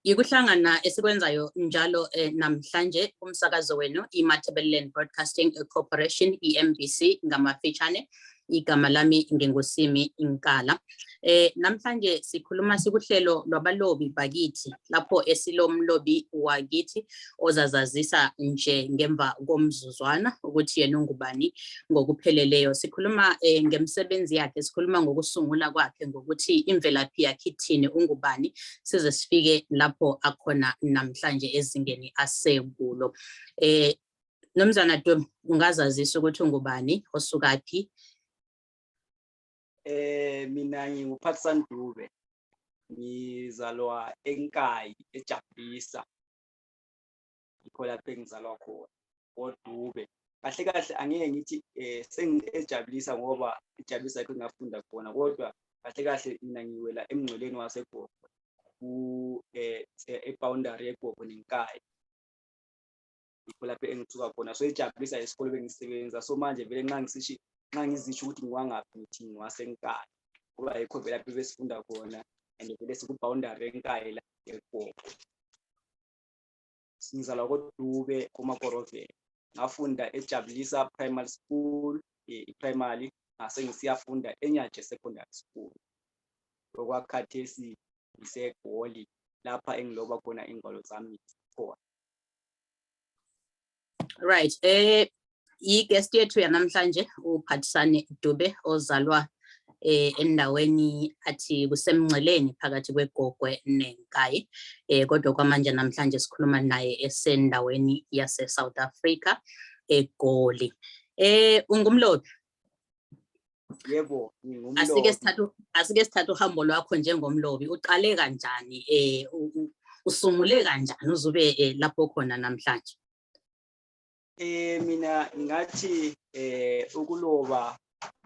Yikuhlangana esikwenzayo njalo namhlanje umsakazo wenu iMatabeleland Broadcasting Corporation EMBC ngamafitshane igama lami ngengosimi Inkala. Namhlanje sikhuluma sikuhlelo lwabalobi bakithi lapho esilomlobi wakithi ozazazisa nje ngemva komzuzwana ukuthi yena ungubani ngokupheleleyo. Sikhuluma ngemsebenzi yakhe, sikhuluma ngokusungula kwakhe, ngokuthi imvelaphi yakhe ithini, ungubani, size sifike lapho akhona namhlanje ezingeni asekulo. Nomzana Dube, ungazazisa ukuthi ungubani, osukaphi? Mina nginguphathisani Dube, ngizalwa eNkayi eJabulisa, yikho lapho engizalwa khona koDube. Kahle kahle angeke ngithi ejabulisa ngoba ejabulisa yikho ngafunda khona, kodwa kahle kahle mina ngiwela emngceleni waseGogo eboundary yeGogo neNkayi, yikho lapho engisuka khona. So ejabulisa isikole bengisebenza, so manje vele nxa ngizisho ukuthi ngiwangaphi ngithi ngiwaseNkayi ngoba yikho vele lapho besifunda khona and vele sikuboundary yeNkayi la yeGogo. Ngizalwa koDube kuMakorovela, ngafunda eJabulisa Primary School primary, ngase ngisiyafunda eNyaje Secondary School. Okwakhathesi ngiseGoli lapha engiloba khona ingwalo zami khona. Right, i-guest yethu yanamhlanje uPhathisani Dube ozalwa endaweni athi kusemngceleni phakathi kweGogwe neNkayi, kodwa kwamanje namhlanje sikhuluma naye esendaweni yase South Africa eGoli. Ungumlobi? Yebo, ngingumlobi. Asike sithathe uhambo lwakho njengomlobi, uqale kanjani, usungule kanjani uzube lapho khona namhlanje? Mina ngathi ukuloba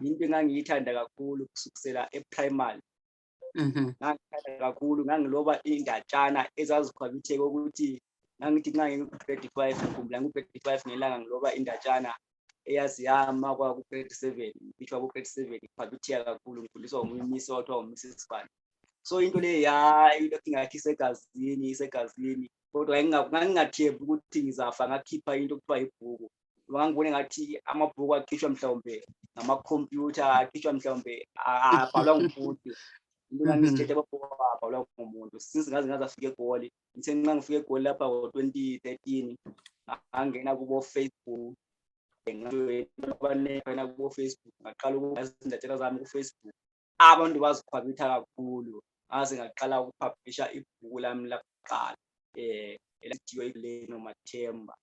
into engangiyithanda kakhulu kusukela eprimary. Ngangithanda kakhulu, ngangiloba indatshana ezazikhwabitheke ukuthi ngangithi nxa ngiku-grade 5 ngikhumbula ngiku-grade 5 ngelanga ngiloba indatshana eyaziyama kwaku-grade 7, ngitshwa ku-grade 7 ikhwabitheka kakhulu, ngikhuliswa ngomunye umisi othiwa uMrs Fan. So into le ilokhu ingathi isegazini, kodwa ngangingathembi ukuthi ngizafa ngakhipha into okuthiwa ibhuku. Ngangibone ngathi amabhuku akhishwa mhlawumbe ngamakhompyutha, akhishwa mhlawumbe abhalwa ngumuntu. Into ngangizithethe amabhuku abhalwa ngumuntu. Since ngazafika eGoli, ngithe nxa ngifika eGoli lapha ngo-2013 ngangena kubo Facebook, ngangena kubo Facebook, ngaqala ukuzindatshana zami ku-Facebook. Abantu bazikhwabitha kakhulu, ngaze ngaqala ukupublisha ibhuku lami lakuqala elithiwa Ileno Mathemba.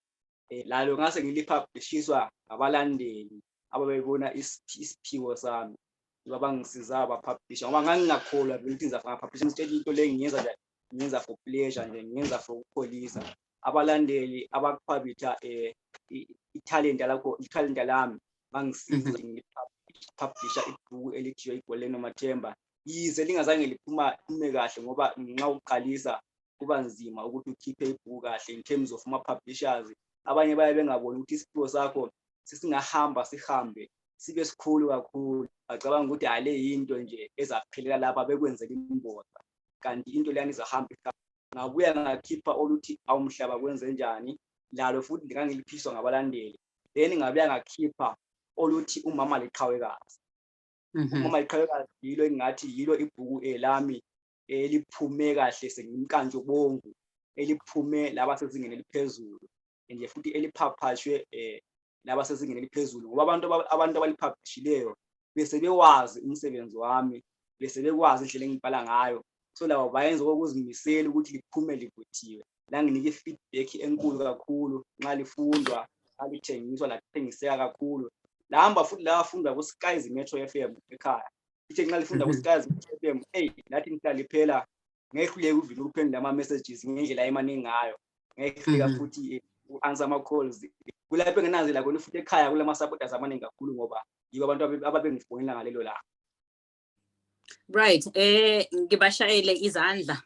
Lalo ngase ngilipublishiswa ngabalandeli ababebona isiphiwo sami, abangisiza bapublisha ngoba ngangingakholwa vele ukuthi ngizafika ngapublisha into le ngiyenza for pleasure nje, ngiyenza for ukukholisa abalandeli abakhwabitha ithalenta lami. Bangisiza ngilipublisha ibhuku elithiwa Ileno Mathemba, yize lingazange liphume kahle ngoba nxa uqalisa kuba nzima ukuthi ukhiphe ibhuku kahle in terms of ama-publishers. Abanye baye bengaboni ukuthi isiphiwo sakho sisingahamba sihambe sibe sikhulu kakhulu, bacabanga ukuthi ale yinto nje ezaphelela lapha bekwenzela imboza, kanti into leyani izahamba ihambe. Ngabuya ngakhipha oluthi awumhlaba kwenze njani, lalo futhi ngangiliphiswa ngabalandeli. Then ngabuya ngakhipha oluthi umama liqhawekazi. Umama liqhawekazi yilo engathi yilo ibhuku lami eliphume kahle sengimkantsho bongu, eliphume laba sezingeni eliphezulu nje futhi eliphaphashwe laba sezingeni eliphezulu ngoba abantu abalipublishileyo bese bewazi umsebenzi wami, bese bekwazi indlela engibhala ngayo. So labo bayenza ukuzimisela ukuthi liphume livuthiwe. La nginika i-feedback enkulu kakhulu nxa lifundwa, alithengiswa lathengiseka kakhulu. Lahamba futhi lafundwa ku-Skies Metro FM ekhaya. Ithe nxa lifunda ku-Skies Metro FM, lathi ngihlaliphela ngehluleka uvile ukuphendula ama-messages ngendlela emaningi ngayo, ngehluleka futhi u-answer ama-calls. Kulapho enginanzela khona futhi ekhaya kulama-supporters amaningi kakhulu ngoba yibo abantu ababengifonela ngalelo langa. Right, ngibashayele izandla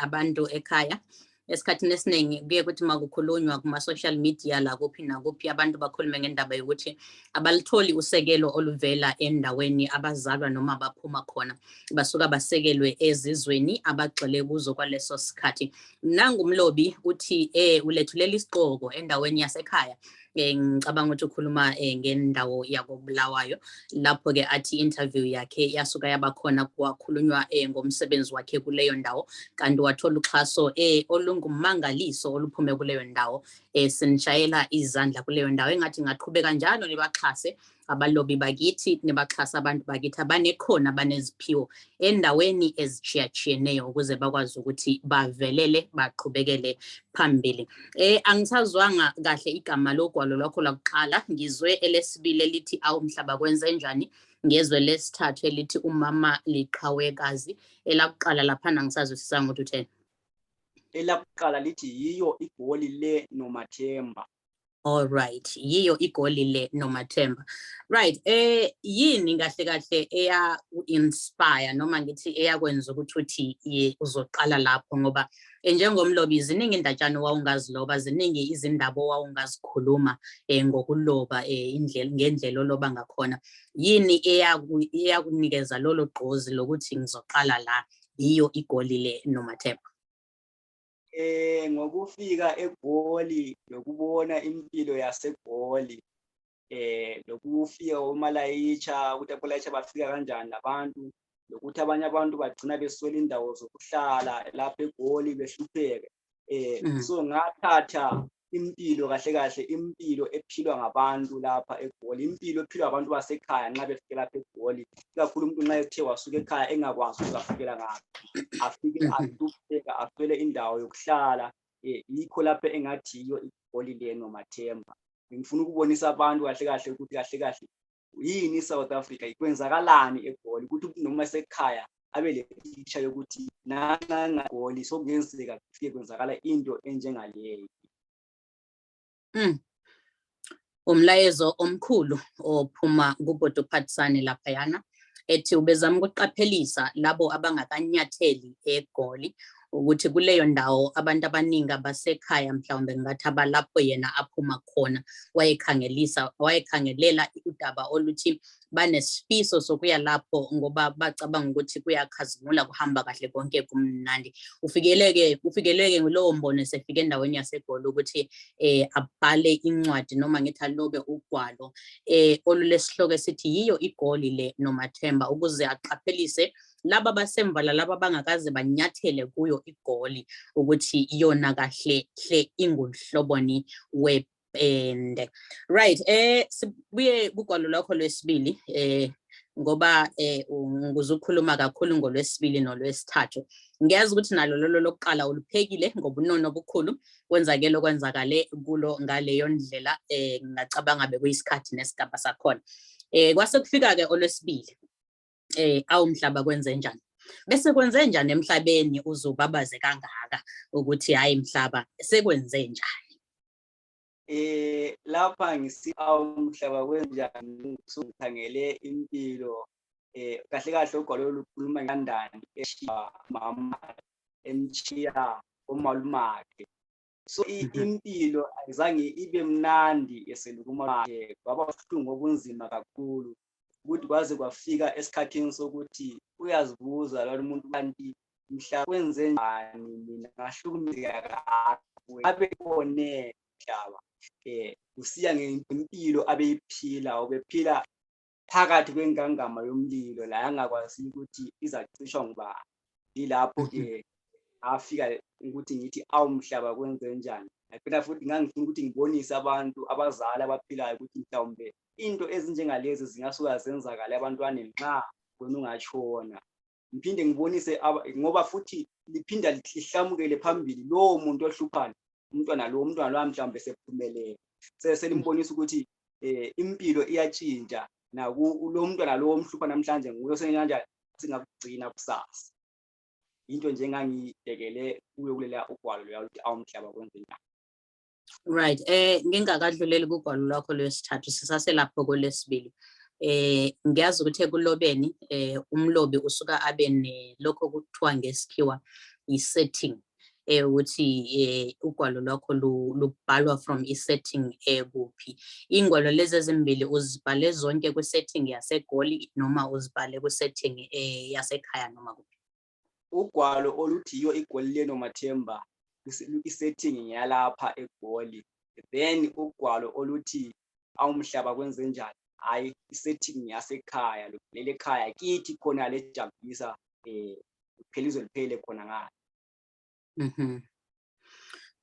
abantu ekhaya esikhathini esiningi kuye kuthi makukhulunywa kuma-social media la kuphi nakuphi abantu bakhulume ngendaba yokuthi abalitholi usekelo oluvela endaweni abazalwa noma abaphuma khona, basuka basekelwe ezizweni abagxile kuzo kwaleso sikhathi. Nangumlobi uthi ulethulela isiqoko endaweni yasekhaya. Ngicabanga ukuthi ukhuluma ngendawo yakobulawayo, lapho-ke athi interview yakhe yasuka yabakhona kwakhulunywa ngomsebenzi wakhe kuleyo ndawo, kanti wathola uxhaso olungumangaliso oluphume kuleyo ndawo. Sinishayela izandla kuleyo ndawo, engathi ngaqhubeka njalo nibaxhase abalobi bakithi, nibaxhasa abantu bakithi abanekhona, abaneziphiwo endaweni ezitshiyatshiyeneyo ukuze bakwazi ukuthi bavelele baqhubekele phambili. Angisazwanga kahle igama logwalo lwakho lakuqala, ngizwe elesibili elithi awumhlaba kwenze njani, ngezwe lesithathu elithi umama liqhawekazi, elakuqala laphana ngisazwisisanga ukuthi utheni. Elakuqala lithi yiyo igoli le noMathemba. All right, yiyo igoli le noMathemba. Right, yini kahle kahle eya inspire noma ngithi eyakwenza ukuthi uthi uzoqala lapho, ngoba njengomlobi ziningi indatshana owawungaziloba, ziningi izindaba owawungazikhuluma ngokuloba ngendlela oloba ngakhona. Yini eyakunikeza lolo gqozi lokuthi ngizoqala la, yiyo igoli le noMathemba? Ngokufika eGoli lokubona impilo yaseGoli, lokufika omalayitsha ukuthi abalayitsha bafika kanjani nabantu, lokuthi abanye abantu bagcina beswela indawo zokuhlala lapha eGoli behlupheke. So ngathatha impilo kahle kahle, impilo ephilwa ngabantu lapha eGoli, impilo ephilwa abantu basekhaya nxa befike lapha eGoli, ikakhulu umuntu nxa ethe wasuka ekhaya engakwazi ukufikela ngaphi, afike ahlupheka afele indawo yokuhlala. Yikho lapho engathi yiyo igoli le noMathemba. Ngifuna ukubonisa abantu kahle kahle ukuthi kahle kahle yini iSouth Africa, ikwenzakalani eGoli, ukuthi noma esekhaya abe le picture yokuthi nanga eGoli sokungenzeka kufike kwenzakala into enjengaleyo. Umlayezo omkhulu ophuma kubhuti uPhathisani laphayana, ethi ubezama ukuqaphelisa labo abangakanyatheli eGoli ukuthi kuleyo ndawo abantu abaningi abasekhaya mhlawumbe ngathi abalapho yena aphuma khona, wayekhangelela udaba oluthi banesifiso sokuya lapho ngoba bacabanga ukuthi kuyakhazimula, kuhamba kahle, konke kumnandi. Ufikeleke ngulowo mbono esefika endaweni yaseGoli ukuthi abhale incwadi noma ngithi alobe ugwalo olulesihloko esithi yiyo igoli le noMathemba, ukuze aqaphelise laba basemva laba bangakaze banyathele kuyo igoli ukuthi yona kahle hle ingumhloboni wepende. Right, sibuye kugwalo lakho lwesibili, ngoba nguzukhuluma kakhulu ngolwesibili nolwesithathu. Ngiyazi ukuthi nalo lolo lokuqala uluphekile ngobunono obukhulu, kwenzakele okwenzakale kulo ngaleyo ndlela, ngingacabanga bekuyisikhathi nesigaba sakhona. Kwase kufika-ke olwesibili, awumhlaba kwenze njani, bese kwenze njani emhlabeni uzubabaze kangaka ukuthi hayi mhlaba sekwenze njani? Lapha ngisi awumhlaba kwenjani, ngikhangele impilo kahle kahle ugwalo lukhuluma ngandani eshiya mama emchiya omalumakhe. So impilo ayizange ibe mnandi eselukumakhe, kwaba buhlungu obunzima kakhulu, ukuthi kwaze kwafika esikhathini sokuthi uyazibuza lo muntu kanti mhla kwenze njani, mina ngahlukumezeka kakhulu, abebone mhlaba usiya ngempilo abeyiphila, ubephila phakathi kwengangama yomlilo la angakwazi ukuthi izacishwa ngubani. Yilapho-ke afika ukuthi ngithi awumhlaba kwenze njani. Phela futhi ngangifuna ukuthi ngibonise abantu abazali abaphilayo ukuthi mhlawumbe into ezinjengalezi zingasuka zenzakala ebantwaneni nxa wena ungatshona. Ngiphinde ngibonise ngoba futhi liphinda lihlamukele phambili lowo muntu ohluphayo, umntwana lo mhlawumbe sephumelele, selimbonisa ukuthi impilo iyatshintsha, lo mntwana lo omhlupha namhlanje nguye osenkanjani singakugcina kusasa. Into nje engangibhekele kuyo kulela ugwalo lokuthi awumhlaba kwenze njani. Right, ngingakadluleli kugwalo lwakho lwesithathu, sisaselapho kolesibili. Ngiyazi ukuthi ekulobeni umlobi usuka abe lokho kuthiwa ngesikhiwa i-setting. ukuthi ugwalo lwakho lubhalwa from isetting kuphi. Ingwalo lezi ezimbili uzibhale zonke kwisetting yaseGoli noma uzibhale kwisetting yasekhaya noma kuphi? Ugwalo oluthi yiyo iGoli lenomathemba isetting ngiyalapha eGoli, then ugwalo oluthi awumhlaba kwenze njani, hayi isetting yasekhaya leli ekhaya kithi khona lejabulisa phela izoliphele khona ngayo.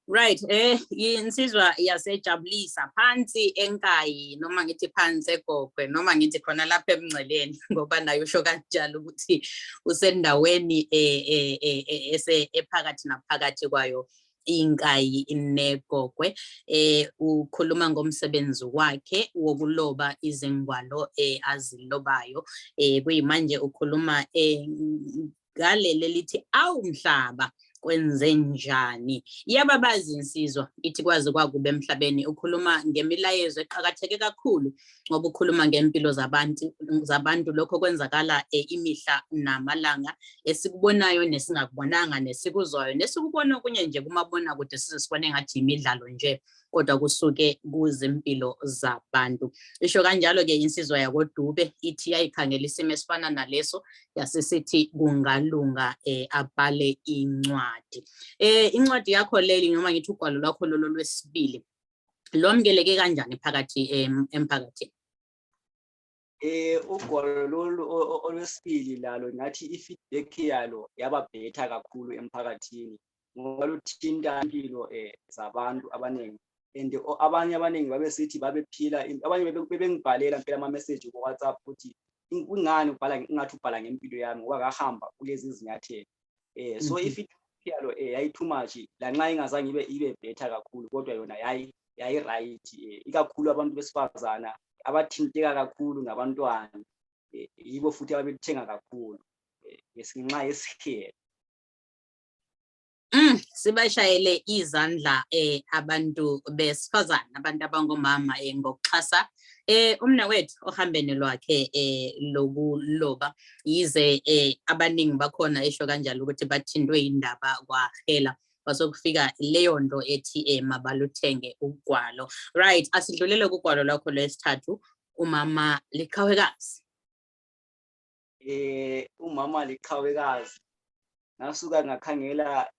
Right, insizwa yasejabulisa phansi enkayi noma ngithi phansi egogwe noma ngithi khona lapha emngceleni ngoba nayo usho kanjalo ukuthi usendaweni ephakathi naphakathi kwayo inkayi negogwe. Ukhuluma ngomsebenzi wakhe wokuloba izingwalo azilobayo. Kuyimanje ukhuluma ngaleli lithi awumhlaba kwenze njani. Iyababazi insizwa ithi kwazi kwakube emhlabeni. Ukhuluma ngemilayezo eqhakatheke kakhulu ngoba ukhuluma ngempilo zabantu lokho kwenzakala imihla namalanga, esikubonayo nesingakubonanga, nesikuzwayo nesikubona okunye nje kumabona kude sizisibone ngathi imidlalo nje kodwa kusuke kuzimpilo zabantu. Isho kanjalo ke insizwa yakoDube ithi yayikhangela isimo esifana naleso yasisithi kungalunga abhale incwadi. Incwadi yakho leli noma ngithi ugwalo lwakho lolo lwesibili lomkeleke kanjani phakathi emphakathini? Ugwalo lolu olwesibili lalo ngathi i-feedback yalo yaba better kakhulu emphakathini ngoba luthinta impilo zabantu abaningi, and abanye abaningi babesithi babephila, abanye bebengibhalela phela ama-message ku WhatsApp ukuthi kungani ngathi ubhala ngempilo yami ngoba ngahamba kulezi zinyathelo. So i-feedback yalo yayi too much, lanxa ingazange ibe better kakhulu kodwa yona yayi right, ikakhulu abantu besifazana abathinteka kakhulu ngabantwana, yibo futhi ababethenga kakhulu ngenxa yesikhe. Sibashayele izandla abantu besifazana, abantu abangomama ngokuxhasa umnawethu ohambeni lwakhe lokuloba, yize abaningi bakhona esho kanjalo ukuthi bathindwe indaba kwahela wasokufika leyo nto ethi mabaluthenge ugwalo. Right, asidlulele kugwalo lwakho lwesithathu, umama liqhawekazi. Umama liqhawekazi ngasuka ngakhangela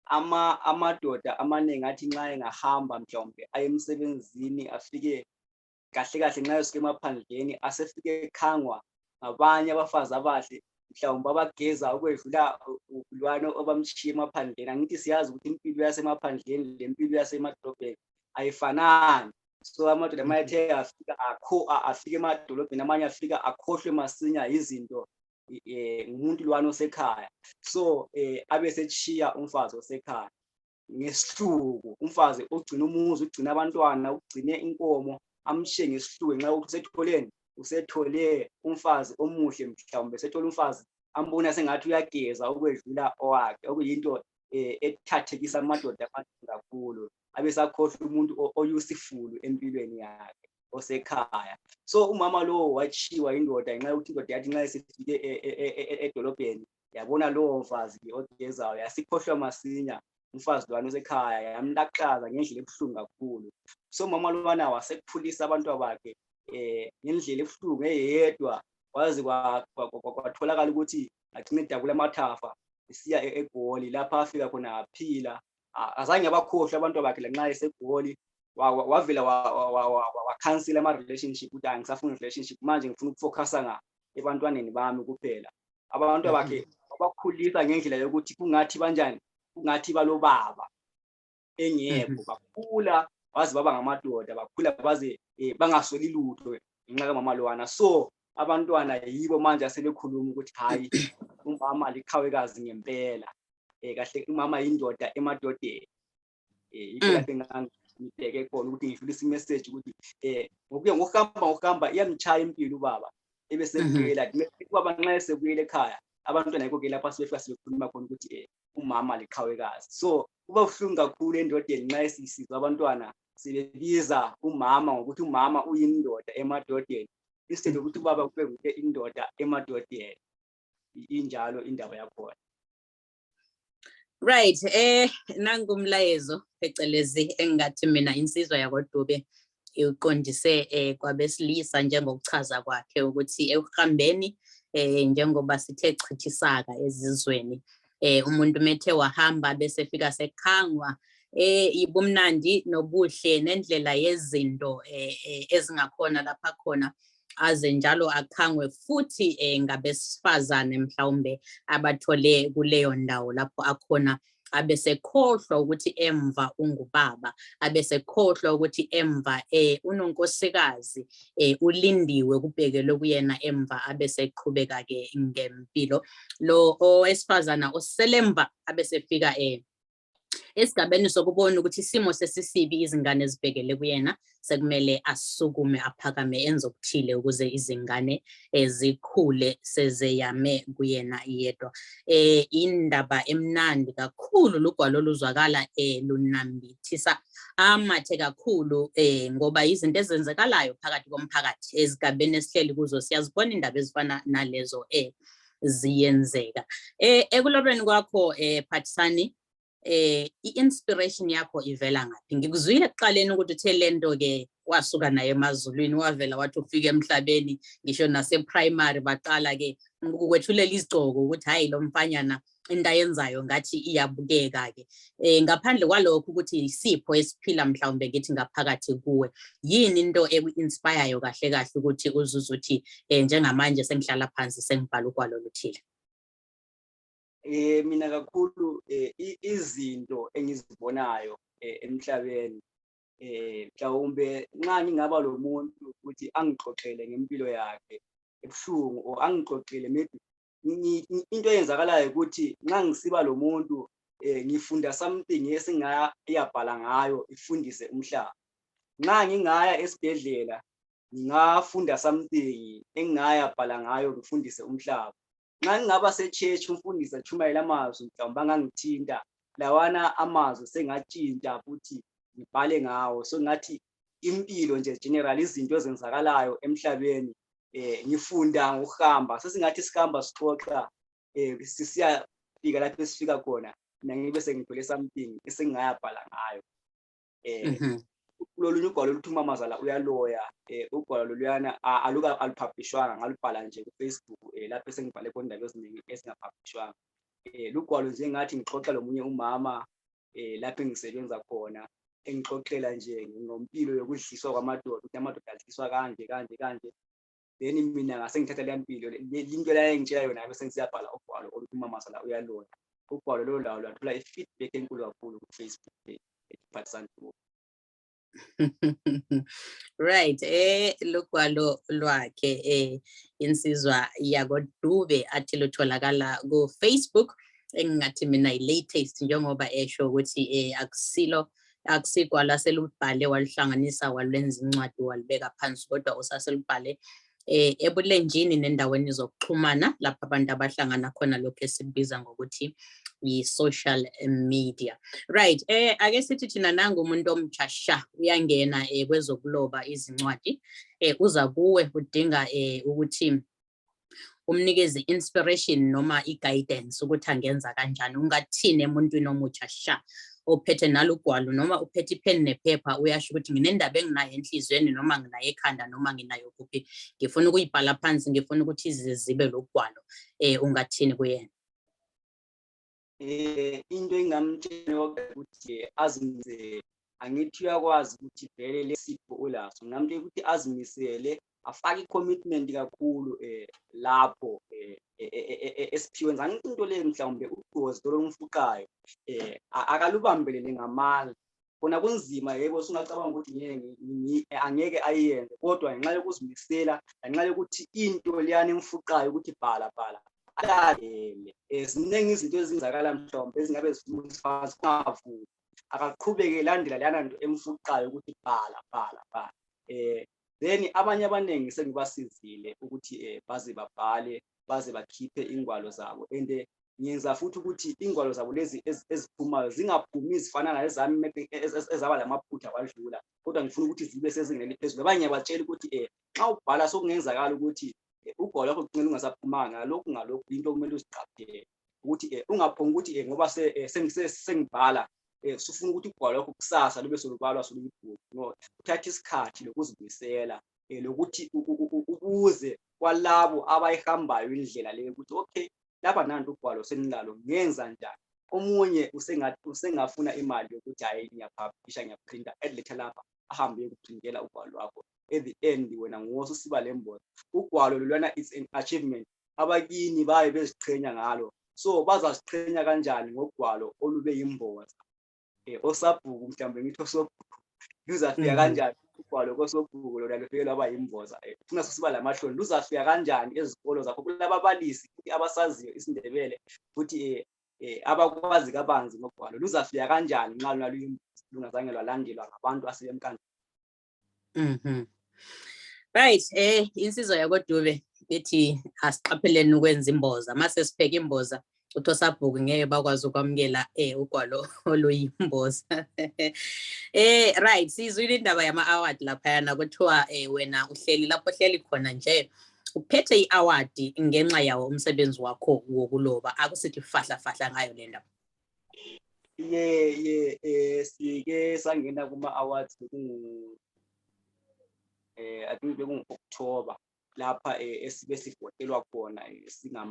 amadoda amaningi athi nxa engahamba mhlawumbe aye emsebenzini afike kahle kahle nxa esuke emaphandleni asefike ekhangwa ngabanye abafazi abahle mhlawumbe abageza ukwedlula ubulwane obamshiye emaphandleni. Angithi siyazi ukuthi impilo yasemaphandleni lempilo yasemadolobheni ayifanani. So amadoda amayethe afike emadolobheni amanye afika akhohlwe masinya izinto ngumuntu lwana osekhaya. So abesetshiya umfazi osekhaya ngesihluku, umfazi ugcina umuzi, ugcina abantwana, ugcine inkomo, amshiye ngesihluku nxa ukuthi usethole umfazi omuhle, mhlawumbe sethole umfazi ambona sengathi uyageza ukwedlula owakhe, okuyinto ethathekisa amadoda amaningi kakhulu, abesakhohlwa umuntu oyusifulu empilweni yakhe osekhaya. So umama lo wachiwa indoda ngenxa yokuthi indoda yathi nxa isifike edolobheni yabona lowo mfazi ogezayo yasikhohlwa masinya umfazi lwana osekhaya, yamlaqaza ngendlela ebuhlungu kakhulu. So umama lwana wasekuphulisa abantu bakhe ngendlela ebuhlungu eyedwa, wazi kwatholakala ukuthi agcine edabula amathafa isiya eGoli lapha afika khona aphila. Azange abakhohlwe abantu bakhe lanxa eseGoli, wavela wakhansela ama-relationship ukuthi angisafuna relationship manje ngifuna ukufocusa ebantwaneni bami kuphela. Abantu bakhe bakhulisa ngendlela yokuthi kungathi banjani, kungathi balobaba engekho, bakhula baze baba ngamadoda, bakhula baze bangasweli lutho ngenxa kamama lwana. So abantwana yibo manje asebekhuluma ukuthi hayi umama liqhawekazi ngempela, kahle umama yindoda emadodeni. Yikho lapho ngibheke khona ukuthi ngidlulisa imessage ukuthi ngokuhamba iyamchaya impilo ubaba ebesebuyela ubaba nxa esebuyela ekhaya, abantwana yikho ke lapha sibefika sibekhuluma khona ukuthi umama liqhawekazi. So kuba buhlungu kakhulu endodeni nxa esizwa abantwana sibebiza umama ngokuthi umama uyindoda emadodeni instead ukuthi ubaba kube nguye indoda emadodeni. Injalo indaba yakhona. Right, nangumlayezo phecelezi engathi mina insizwa yakoDube iqondise kwabesilisa njengokuchaza kwakhe ukuthi ekuhambeni njengoba sithe chithisaka ezizweni umuntu methe wahamba bese fika sekhangwa ibumnandi nobuhle nendlela yezinto ezingakhona lapha khona aze njalo akhangwe futhi ngabesifazane mhlawumbe abathole kuleyo ndawo lapho akhona abesekhohlwa ukuthi emva ungubaba abesekhohlwa ukuthi emva unonkosikazi ulindiwe kubhekelwe kuyena emva abeseqhubeka ke ngempilo lo owesifazana oselemva abesefika esigabeni sokubona ukuthi isimo sesisibi izingane ezibhekele kuyena sekumele asukume aphakame enze okuthile ukuze izingane zikhule sezeyame kuyena yedwa indaba emnandi kakhulu lugwalo luzwakala lunambithisa amathe kakhulu ngoba izinto ezenzekalayo phakathi komphakathi ezigabeni esihleli kuzo siyazibona indaba ezifana nalezo ziyenzeka ekulobeni kwakho Phathisani i-inspiration yakho ivela ngaphi? Ngikuzwile ekuqaleni ukuthi uthe lento ke wasuka naye emazulwini wavela wathi ufika emhlabeni ngisho nase-primary baqala ke ukwethulela izigcoko ukuthi hayi lo mfanyana into ayenzayo ngathi iyabukeka ke ngaphandle kwalokho ukuthi isipho esiphila mhlawumbe ngithi ngaphakathi kuwe yini into eku-inspireyo kahle kahle ukuthi uzuze uthi njengamanje sengihlala phansi sengibhala ugwalo oluthile? Mina kakhulu izinto engizibonayo emhlabeni mhlawumbe nxa ngingaba lo muntu ukuthi angixoxele ngempilo yakhe ebuhlungu or angixoxele maybe into eyenzakalayo ukuthi nxa ngisiba lo muntu ngifunda something esingayabhala ngayo ifundise umhlaba. Nxa ngingaya esibhedlela ngingafunda something engayabhala ngayo ngifundise umhlaba. Nxa ngingaba se-church umfundisi achumayela amazwi mhlawumbe angangithinta lawana amazwi sengatshintsha futhi ngibhale ngawo. So ngathi impilo nje general izinto ezenzakalayo emhlabeni ngifunda ngokuhamba sesingathi sihamba sixoxa sisiyafika lapho esifika khona mina ngibe sengithole something esengayabhala ngayo. Lolunye ugwalo oluthumamazala uyaloya ugwalo loluyana alupublishwanga ngalubhala nje ku-Facebook lapho esengibhale khona indaba eziningi ezingapublishwanga. Lugwalo nje ngathi ngixoxa lomunye umama lapho engisebenza khona engixoxela nje ngompilo yokudliswa kwamadoda ukuthi amadoda adliswa kanje then mina ngase ngithatha leya mpilo into la engitshela yona bese ngisiyabhala ugwalo oluthumamazala uyaloya. Ugwalo lolo lawo lwathola i-feedback enkulu kakhulu ku-Facebook Phathisani. Right, lugwalo lwakhe insizwa yakoDube athi lutholakala ku-Facebook engathi mina i-latest njengoba esho ukuthi akusigwalo aselubhale waluhlanganisa walwenza incwadi walibeka phansi kodwa usaselubhale ebulenjini nendaweni zokuxhumana lapho abantu abahlangana khona lokho esikubiza ngokuthi yi-social media. Right, ake sithi thina nangu umuntu omtshasha uyangena kwezokuloba izincwadi uza kuwe udinga ukuthi umnikeze inspiration noma i-guidance ukuthi angenza kanjani ungathini emuntwini omutshasha ophethe nalugwalo noma uphethe ipen nephepha uyasho ukuthi nginendaba enginayo enhlizweni noma nginayo ekhanda noma nginayo kuphi ngifuna ukuyibhala phansi ngifuna ukuthi izizibe lugwalo ungathini kuyena? Into engamtshela ukuthi azimisele angithi uyakwazi ukuthi vele lesipho ulaso ngamtshela ukuthi azimisele afake i-commitment kakhulu lapho esiphiweni angithi into le mhlawumbe ugozi lomfuqayo akalubambelele ngamandla khona kunzima yebo singacabanga ukuthi angeke ayenze kodwa ngenxa yokuzimisela ngenxa yokuthi into leyana emfuqayo ukuthi bhala ziningi izinto ezenzakala mhlawumbe ezingabe zifuna ukuthi kungavumi akaqhubeke landela leyana nto emfuqayo ukuthi bhala. Then abanye abaningi sengibasizile ukuthi baze babhale baze bakhiphe ingwalo zabo and ngiyenza futhi ukuthi ingwalo zabo lezi eziphumayo zingaphumi zifana nalezami ezaba lamaphutha wadlula kodwa ngifuna ukuthi zibe sezingeni eliphezulu. Abanye ngiyabatshela ukuthi nxa ubhala sokungenzakala ukuthi ugwalo lwakho ugcina ungasaphumanga ngalokhu into okumele uziqaphele ukuthi ungaphonga ukuthi ngoba sengibhala sufuna ukuthi ugwalo lwakho kusasa lube solubalwa soluyibhuku. No, uthatha isikhathi lokuzibuyisela lokuthi ubuze kwalabo abayihambayo indlela leyo ukuthi okay, lapha nanti ugwalo senilalo ngenza njani. Omunye usengafuna imali yokuthi hayi ngiyapublisha ngiyaprinta ediletha lapha ahambe ukuprintela ugwalo lwakho. At the end wena ngosusiba lemboza. Ugwalo lolwana is an achievement. Abakini baye beziqhenya ngalo. So bazaziqhenya kanjani ngogwalo olube yimboza? Osabhuku mhlawumbe ngithi osobhuku luzafika kanjani ugwalo kosobhuku lona lufike lwaba yimboza? Funa sisiba lamahloni luzafika kanjani ezikolo zakho kulababalisi futhi abasaziyo isiNdebele futhi abakwazi kabanzi ngogwalo luzafika kanjani nxa lona lungazange lwalandelwa ngabantu asebemkhandla? Right, insizwa yakoDube bethi asiqapheleni ukwenza imboza. Mase sipheka imboza uthi osabhuku ngeke bakwazi ukwamukela ugwalo oluyimboza. Right, sizwile indaba yama-award laphayana kuthiwa wena uhleli lapho hleli khona nje uphethe i-award ngenxa yawo umsebenzi wakho wokuloba. Akusithi fahla ngayo le ndaba. Sike sangena kuma-awards I think bekungu-October lapha esibe sivotelwa khona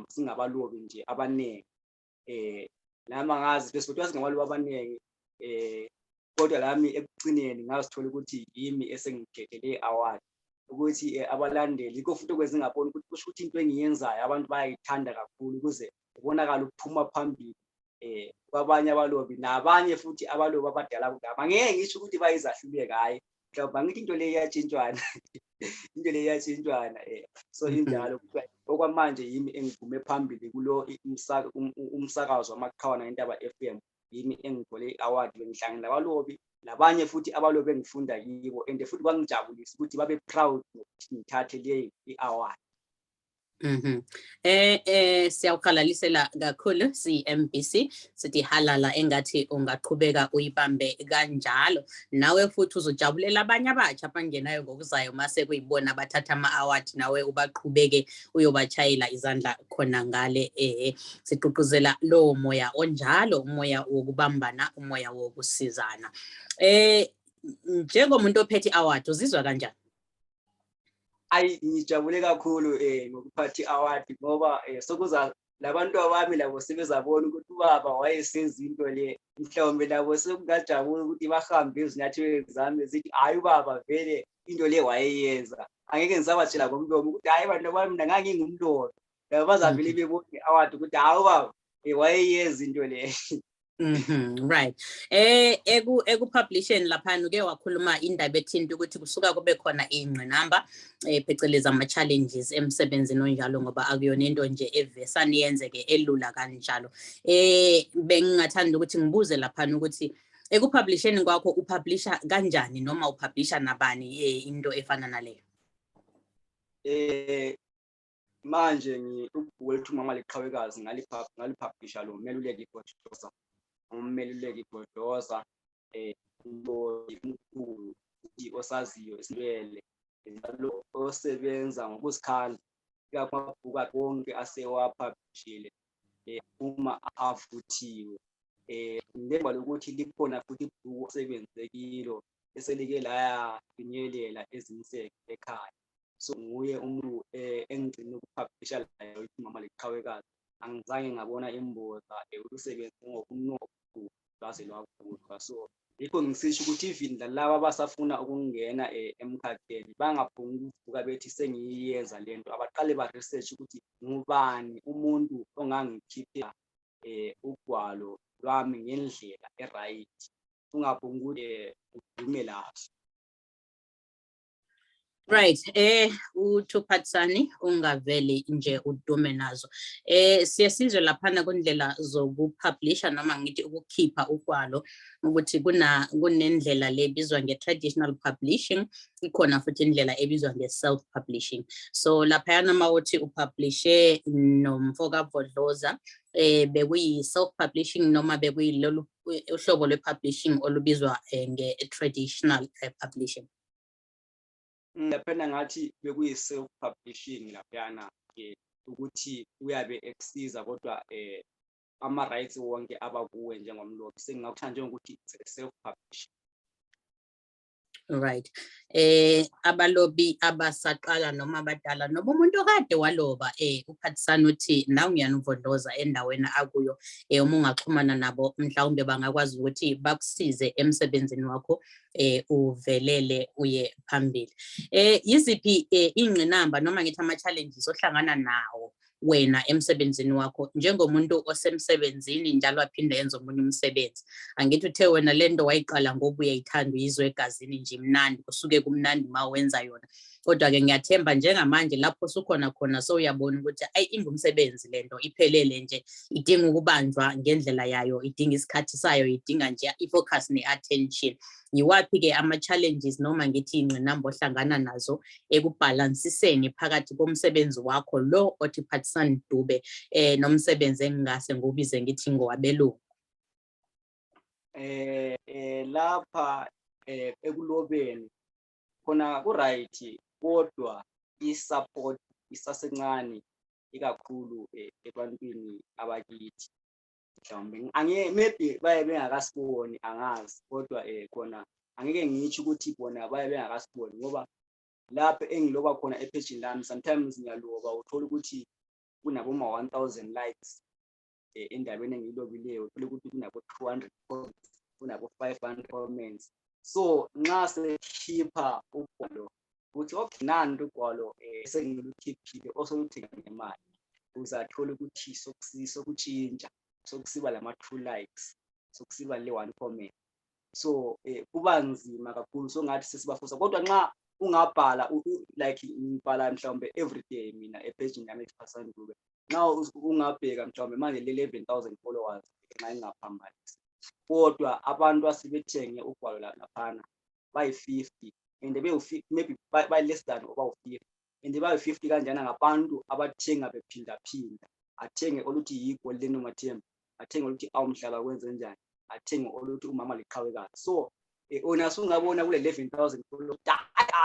singabalobi nje abaningi. Nami ngazi besivotelwa singabalobi abaningi kodwa lami ekugcineni ngazithola ukuthi yimi esengikhethe le award ukuthi abalandeli yikho futhi okwenza ngabona ukuthi kusho ukuthi into engiyenzayo abantu bayayithanda kakhulu ukuze ubonakala ukuphuma phambili kwabanye abalobi nabanye futhi abalobi abadala kudaba. Ngeke ngisho ukuthi bayizahluleke hayi mhlawumbe ngithi into le iyatshintshwana into le iyatshintshwana so injalo okwamanje yimi engiphume phambili kulo umsakazo wamakhawana indaba FM. Yimi engithole i-award bengihlangene nabalobi labanye futhi abalobi engifunda kibo and futhi kwangijabulisa ukuthi babe proud ukuthi ngithathe le i-award. Siyawuqalalisela kakhulu CMBC sithi halala engathi ungaqhubeka uyibambe kanjalo nawe futhi uzojabulela abanye abatsha abangenayo ngokuzayo mase kuyibona bathatha ama-award nawe ubaqhubeke uyobachayela izandla khona ngale siqhuquzela lowo moya onjalo, umoya wokubambana, umoya wokusizana. Njengomuntu ophethe i-award uzizwa kanjani? Ayi ngijabule kakhulu ngokuphatha i-award ngoba sokuza labantu abami labo sebezabona ukuthi ubaba wayesenza into le mhlawumbe labo sekungajabula ukuthi bahambe ezinyathelweni zami zithi hayi ubaba vele into le wayeyenza. Angeke ngisabatshela ngomlomo ukuthi hayi bantu bami mina ngangingumlobi. Labo bazavele bebona i-award ukuthi hayi ubaba wayeyenza into le. Right. Ekupublisheni laphana uke wakhuluma indaba ethinta ukuthi kusuka kube khona ingqinamba pheceleza ama-challenges emsebenzini onjalo ngoba akuyona into nje evesani yenzeke elula kanjalo. Bengingathanda ukuthi ngibuze laphana ukuthi ekupublisheni kwakho upublisha kanjani noma upublisha nabani into efana naleyo? Manje ubhuku lethu mama liqhawekazi ngalipublisha lo Meluleki Bhodoza. Umeluleki Bhodoza umkhulu osaziyo isiNdebele njalo osebenza ngokuzikhandla amabhuku wonke asewapublishile uma avuthiwe. Ngemva lokuthi likhona futhi ibhuku osebenzekilo eselike lafinyelela ezinseke ekhaya. So nguye umuntu engigcine ukupublisha layo mama liqhawekazi. Angizange ngabona imboza ukusebenza ngokunqobu lwaze lwakhula. So yikho ngisisho ukuthi even laba abasafuna ukungena emkhakheni bangaphunga ukuvuka bethi sengiyenza lento, abaqale ba research ukuthi ngubani umuntu ongangikhipha ugwalo lwami ngendlela eright. Ungaphunga ukuthi udume lazo. Right, loPhathisani ungaveli nje udume nazo. Siyasizwe laphana kundlela zokupublisha noma ngithi ukukhipha ugwalo ukuthi kunendlela le ebizwa nge-traditional publishing, ikhona futhi indlela ebizwa nge-self publishing. So laphayana mawuthi upublishe nomfoka Bhodloza bekuyi-self publishing noma bekuyilolu uhlobo lwe-publishing olubizwa nge-traditional publishing? Laphana ngathi bekuyi-self publishing laphana ukuthi uyabe ekusiza kodwa ama-rights wonke abakuwe njengomlobi sengingakuthanda njengokuthi self-publish. Right. Abalobi abasaqala noma abadala noba umuntu okade waloba uPhathisani uthi nawe ngiyanivondloza endaweni akuyo uma ungaxhumana nabo mhlawumbe bangakwazi ukuthi bakusize emsebenzini wakho uvelele uye phambili. Yiziphi ingqinamba noma ngithi ama-challenges ohlangana nawo wena emsebenzini wakho njengomuntu osemsebenzini njalo aphinde yenze omunye umsebenzi? Angithi uthe wena lento wayiqala ngoba uyayithanda uyizwe egazini nje imnandi kusuke kumnandi ma wenza yona, kodwa-ke ngiyathemba njengamanje lapho usukhona khona sowuyabona ukuthi ayi ingumsebenzi lento iphelele nje, idinga ukubanjwa ngendlela yayo, idinga isikhathi sayo, idinga nje i-focus ne-attention. Yiwaphi-ke ama-challenges noma ngithi ingqinamba ohlangana nazo ekubhalansiseni phakathi komsebenzi wakho lo othi Phathisani Dube nomsebenzi engingase ngubize ngithi ngowabelungu? Lapha ekulobeni khona ku-right, kodwa i-support isasencane ikakhulu ebantwini abakithi. Mhlawumbe maybe baye bengakasiboni angazi, kodwa khona angeke ngitsho ukuthi bona baye bengakasiboni ngoba lapho engiloba khona ephejini lami sometimes ngiyaloba uthola ukuthi kunaboma 1000 likes endabeni engiyilobileyo, uthola ukuthi kunabo 200 comments, kunabo 500 comments. So nxa sekhipha ugwalo uthi okay nanti ugwalo sengilukhiphile osoluthenga ngemali, uzathola ukuthi sokutshintsha sokusiba lama-2 likes, sokusiba le-1 comment. So kuba nzima kakhulu, so ngathi sesibafusa, kodwa nxa ungabhala like ngibhala mhlawumbe everyday mina epejini yami ePhathisani Dube, nxa ungabheka mhlawumbe manje le-11,000 followers nxa ingaphambanisi, kodwa abantu asebethenge ugwalo laphana bayi-50 and maybe by-less than obawu-50 and bayi-50 kanjana ngabantu abathenga bephindaphinda, athenge oluthi yigo lenomathemba, athenge oluthi awumhlaba kwenze njani, athenge oluthi umama liqhawekazi. So ona sungabona kule 11,000 followers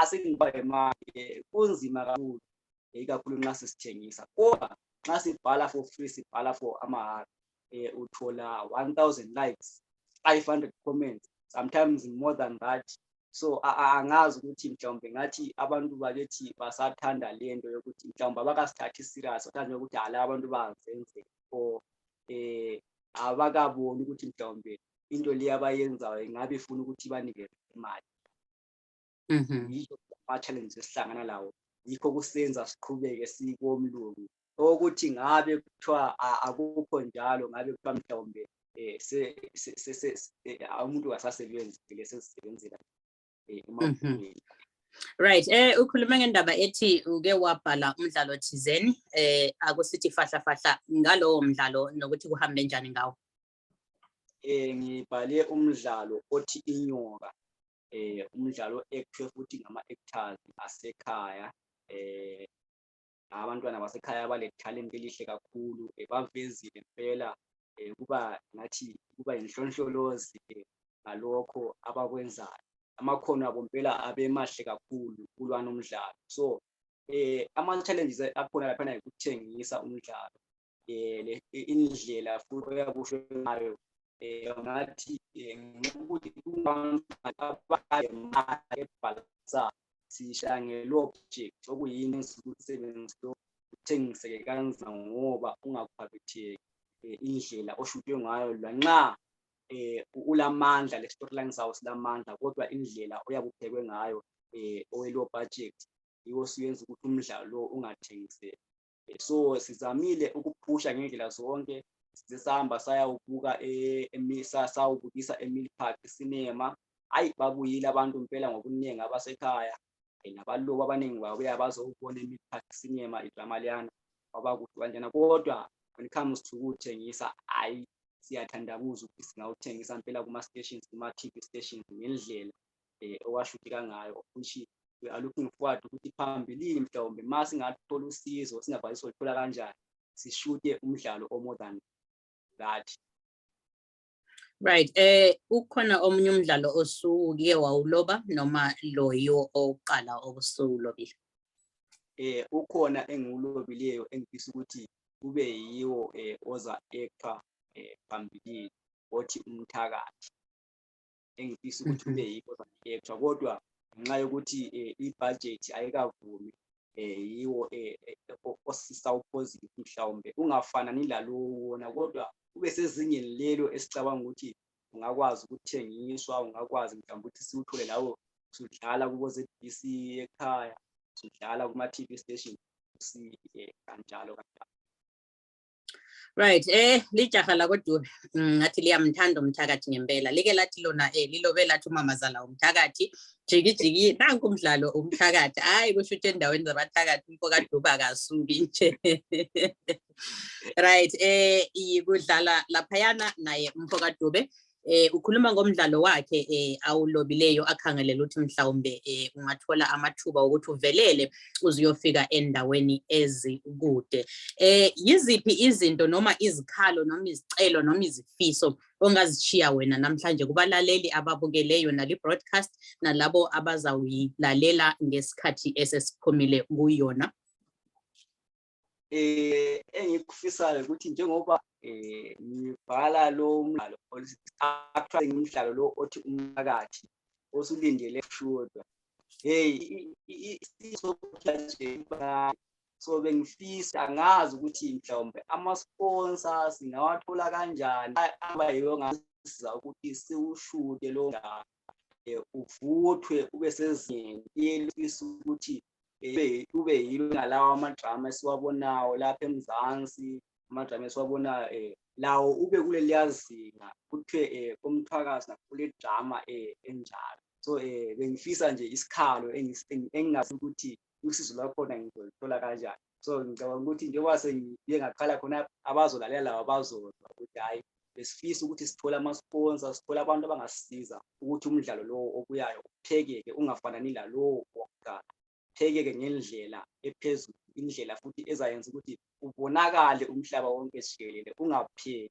sengiba imali, kunzima kakhulu ikakhulu nxa sisithengisa, kodwa nxa sibhala for free, sibhala for amahhala uthola 1,000 likes, 500 comments, sometimes more than that. So angazi ukuthi mhlawumbe ngathi abantu bakithi basathanda lento yokuthi mhlawumbe abakasithathi serious, bathanda ukuthi hala abantu bazenze or abakaboni ukuthi mhlawumbe into le abayenzayo ingabe ifuna ukuthi banikeze imali. Yikho ama-challenges esihlangana lawo, yikho kusenza siqhubeke sikomlungu ukuthi ngabe kuthiwa akukho njalo, ngabe kuthiwa mhlawumbe umuntu asasebenzile sesisebenzela emabhukwini. Right. Ukhuluma ngendaba ethi uke wabhala umdlalo thizeni akusithi fahla fahla ngalowo mdlalo nokuthi kuhambe njani ngawo? Ngibhale umdlalo othi inyoka, umdlalo active futhi ngama-actors asekhaya, abantwana basekhaya bale talent elihle kakhulu, bavezile impela, kuba ngathi kuba inhlonhlolozi ngalokho abakwenzayo, amakhono abo impela abemahle kakhulu kulwana umdlalo. So ama-challenges akhona laphana ukuthengisa umdlalo, indlela futhi oyakusho ngayo ngathi ukuthi ebhalansa sishaya nge-loPhathisani okuyini engisebenzisa ukuthengiseke kanzima ngoba ungakhwabitheki indlela oshuthe ngayo lanxa ulamandla, le storyline sawo silamandla, kodwa indlela oyabuphekwe ngayo owe-low budget yiwo suyenza ukuthi umdlalo lo ungathengiseki. So sizamile ukuphusha ngendlela zonke, sisahamba sayawubuka sawubukisa eMilpark Cinema. Hayi babuyile abantu impela ngokuningi abasekhaya, nabalobi abaningi babuya bazobona eMilpark Cinema idrama liyana abakuthi kanjena, kodwa when it comes to ukuthengisa hayi siyathandabuza ukuthi singawuthengisa impela kuma-stations, kuma-TV stations ngendlela owashutheka ngayo, which we are looking forward ukuthi phambilini mhlawumbe ma singathola usizo singakwazi ukuthola kanjani sishuthe umdlalo more than that. Right. Ukhona omunye umdlalo osuke wawuloba noma lo yiwo oqala obusulobile? Ukhona engiwulobileyo engifisa ukuthi kube yiwo oza actor phambilini othi umthakathi engifisa ukuthi ube yikho actual kodwa ngenxa yokuthi ibudget ayikavumi yiwo osisawuphozile mhlawumbe ungafanani lalowo wona kodwa ube sezingeni lelo esicabanga ukuthi ungakwazi ukuthengiswa ungakwazi mhlawumbe ukuthi siwuthole lawo sudlala kubo ZBC ekhaya sudlala kuma TV station kanjalo kanjalo. Right, lijaha la koDube ngathi liyamthanda umthakathi ngempela like lathi lona lilobe lathi umamazala umthakathi jiki jiki nanku umdlalo umthakathi hayi kusho ukuthi endaweni zabathakathi umfokaDube akasuki nje. Right, ikudlala laphayana naye umfokaDube ukhuluma ngomdlalo wakhe awulobileyo akhangelela ukuthi mhlawumbe ungathola amathuba ukuthi uvelele uzuyofika endaweni ezikude. Yiziphi izinto noma izikhalo noma izicelo noma izifiso ongazichiya wena namhlanje kubalaleli ababukeleyo nali broadcast nalabo abazawilalela ngesikhathi esesiphumile kuyona? Engikufisayo ukuthi njengoba ngibhala lo mdlalo actually ngumdlalo lo othi umphakathi osulindele kushodwa so bengifisa angazi ukuthi mhlawumbe ama-sponsors singawathola kanjani abayiwo ngasiza ukuthi siwushude lo mdlalo uvuthwe ube sezingeni elifisa ukuthi ube yilo ngalawo amadrama esiwabonayo lapha eMzansi amadrama esiwabonayo lawo ube kuleliya zinga kuthiwe komthwakazi nakule drama enjalo. So bengifisa nje isikhalo engingazi ukuthi usizo lwakhona ngizolithola kanjani. So ngicabanga ukuthi njengoba sengiye ngaqala khona abazolalela laba abazozwa ukuthi hayi besifisa ukuthi sithole ama-sponsors sithole abantu abangasisiza ukuthi umdlalo lo obuyayo uphekeke ungafanani lalowo wokuqala phekeke ngendlela ephezulu indlela futhi ezayenza ukuthi ubonakale umhlaba wonke jikelele ungapheki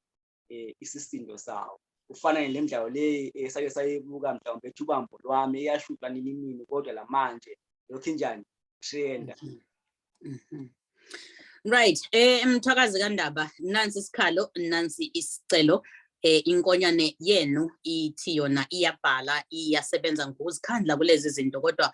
isisindo sawo ufana nemidlalo le esake sayibuka mhlawumbe ethi ubambo lwami iyashutha nini kodwa lamanje lokho njani trend. Right, Mthwakazi kaNdaba nansi isikhalo nansi isicelo inkonyane yenu ithi yona iyabhala iyasebenza ngokuzikhandla kulezi zinto kodwa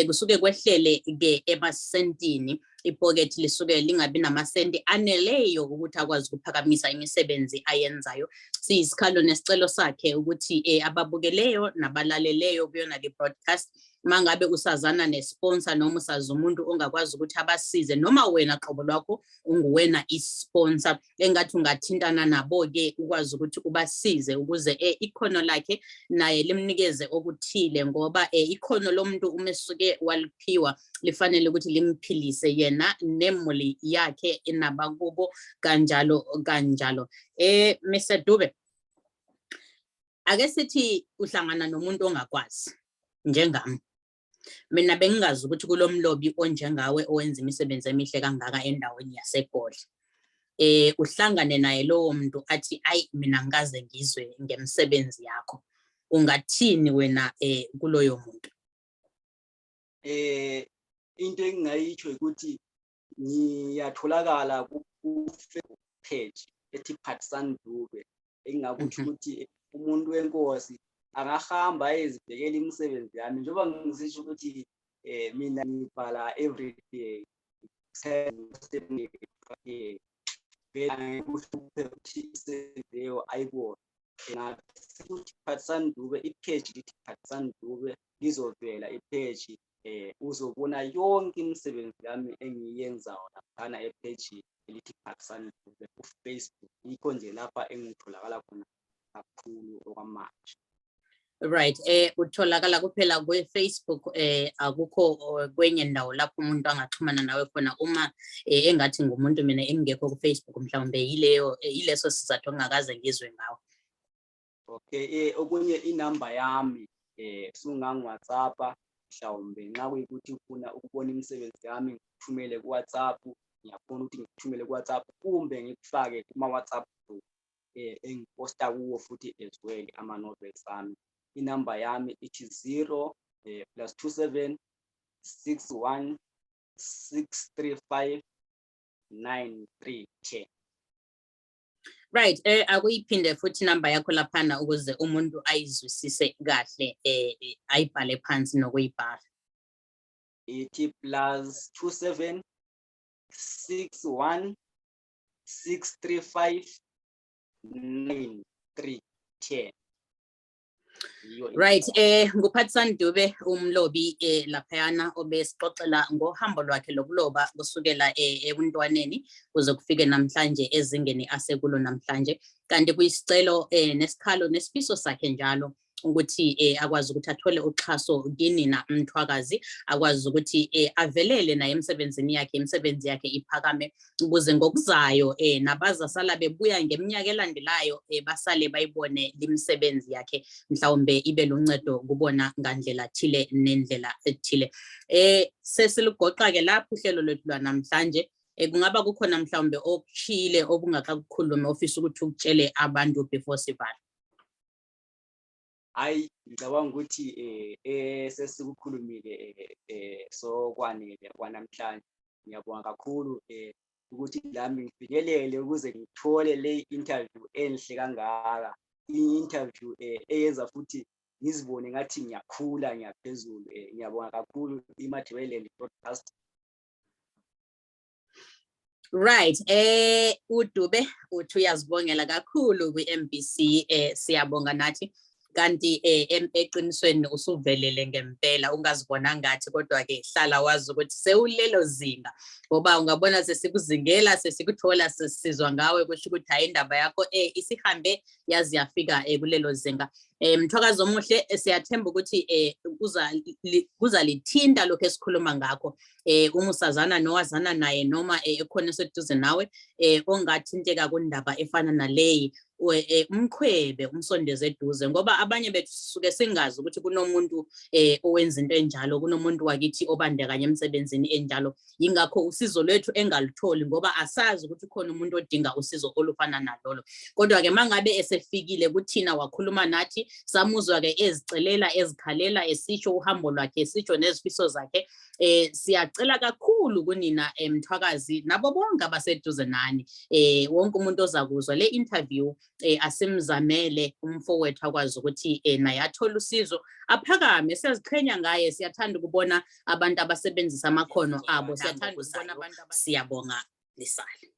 kusuke kwehlele ke emasentini ipocket lisuke lingabi namasenti aneleyo ukuthi akwazi ukuphakamisa imisebenzi ayenzayo. Siyisikhalo nesicelo sakhe ukuthi ababukeleyo nabalaleleyo kuyona le broadcast mangabe usazana nesponsor noma usazi umuntu ongakwazi ukuthi abasize noma wena qobo lwakho unguwena isponsor engathi ungathintana nabo ke ukwazi ukuthi ubasize ukuze ikhono lakhe naye limnikeze okuthile ngoba ikhono lomuntu umesuke waliphiwa lifanele ukuthi limphilise yena nemuli yakhe enabakubo kanjalo kanjalo. Mr. Dube, ake sithi uhlangana nomuntu ongakwazi njengami. Mina bengingazi ukuthi kulomlobi onjengawe owenza imisebenzi emihle kangaka endaweni yaseGoli. Uhlangane naye lowo muntu athi ayi mina ngikaze ngizwe ngemsebenzi yakho. Ungathini wena kuloyo muntu? Into engingayitsho ukuthi ngiyatholakala ku-Facebook page ethi Phathisani Dube engingakuthi ukuthi umuntu wenkosi angahamba ayezibhekela imisebenzi yami njengoba ngisisho ukuthi mina ngibhala every day ayibona ngathi Phathisani Dube ipage lithi Phathisani Dube lizovela ipage uzobona yonke imisebenzi yami engiyenzayo laphana epage elithi Phathisani Dube ku-Facebook yikho nje lapha engitholakala khona kakhulu okwamanje. Right, utholakala kuphela kwe-Facebook akukho kwenye ndawo lapho umuntu angaxhumana nawe khona uma engathi ngumuntu mina engekho ku-Facebook mhlawumbe yileso sizathu engakaze ngizwe ngawo? Okay, okunye inamba yami sungangi-WhatsApp mhlawumbe nxa kuyikuthi ufuna ukubona imisebenzi yami ngikuthumele ku-WhatsApp ngiyafuna ukuthi ngikuthumele ku-WhatsApp kumbe ngikufake kuma-WhatsApp group engiposta kuwo futhi as well ama-novels ami. Inamba yami ithi 0+27 61 635 9310. Right, akuyiphinde futhi number yakho laphana ukuze umuntu ayizwisise kahle ayibhale phansi nokuyibhala. Ithi +27 61 635 9310. Right, nguPhathisani Dube umlobi laphayana obesixoxela ngohambo lwakhe lokuloba kusukela ebuntwaneni kuze kufike namhlanje ezingeni asekulo namhlanje, kanti kuyisicelo nesikhalo nesifiso sakhe njalo ukuthi akwazi ukuthi athole uxhaso kini na Mthwakazi, akwazi ukuthi avelele naye emsebenzini yakhe, imisebenzi yakhe iphakame ukuze ngokuzayo nabazasala bebuya ngeminyaka elandelayo basale bayibone imisebenzi yakhe mhlawumbe ibe luncedo kubona ngandlela thile nendlela ethile. Sesilugoqa ke lapho uhlelo lwethu lwanamhlanje. Kungaba kukhona mhlawumbe okuchile obungakakukhuluma ofisa ukuthi ukutshele abantu before sivala? Hayi, ngicabanga ukuthi sesikukhulumile so kwanele kwanamhlanje. Ngiyabonga kakhulu ukuthi lami ngifikelele ukuze ngithole le interview enhle kangaka, i-interview eyenza futhi ngizibone ngathi ngiyakhula ngiyaphezulu. Ngiyabonga kakhulu iMathebeleland Broadcast. Right, uDube uthi uyazibongela kakhulu kwi-MBC, siyabonga nathi. Kanti eqinisweni usuvelele ngempela, ungazibona ngathi, kodwa ke hlala wazi ukuthi sewulelo zinga, ngoba ungabona sesikuzingela sesikuthola sesizwa ngawe kusho ukuthi hayi indaba yakho isihambe yazi yafika kulelo zinga. Mthwakazi omuhle, siyathemba ukuthi kuzalithinta lokho esikhuluma ngakho uma usazana nowazana naye noma ekhona eseduze nawe ongathinteka kundaba efana naleyi, umkhwebe umsondeze eduze, ngoba abanye bethu sisuke singazi ukuthi kunomuntu owenza into enjalo, kunomuntu wakithi obandekanye emsebenzini enjalo. Yingakho usizo lwethu engalutholi ngoba asazi ukuthi khona umuntu odinga usizo olufana nalolo. Kodwa ke mangabe esefikile kuthina wakhuluma nathi, samuzwa ke ezicelela ezikhalela esisho uhambo lwakhe, esisho nezifiso zakhe, siyacela kakhulu kunina Mthwakazi nabo bonke abaseduze nani, wonke umuntu ozakuzwa le interview asimzamele umfowethu akwazi ukuthi naye athole usizo aphakame. Siyaziqhenya ngaye, siyathanda ukubona abantu abasebenzisa amakhono abo, siyathanda ukubona abantu. Siyabonga lisale.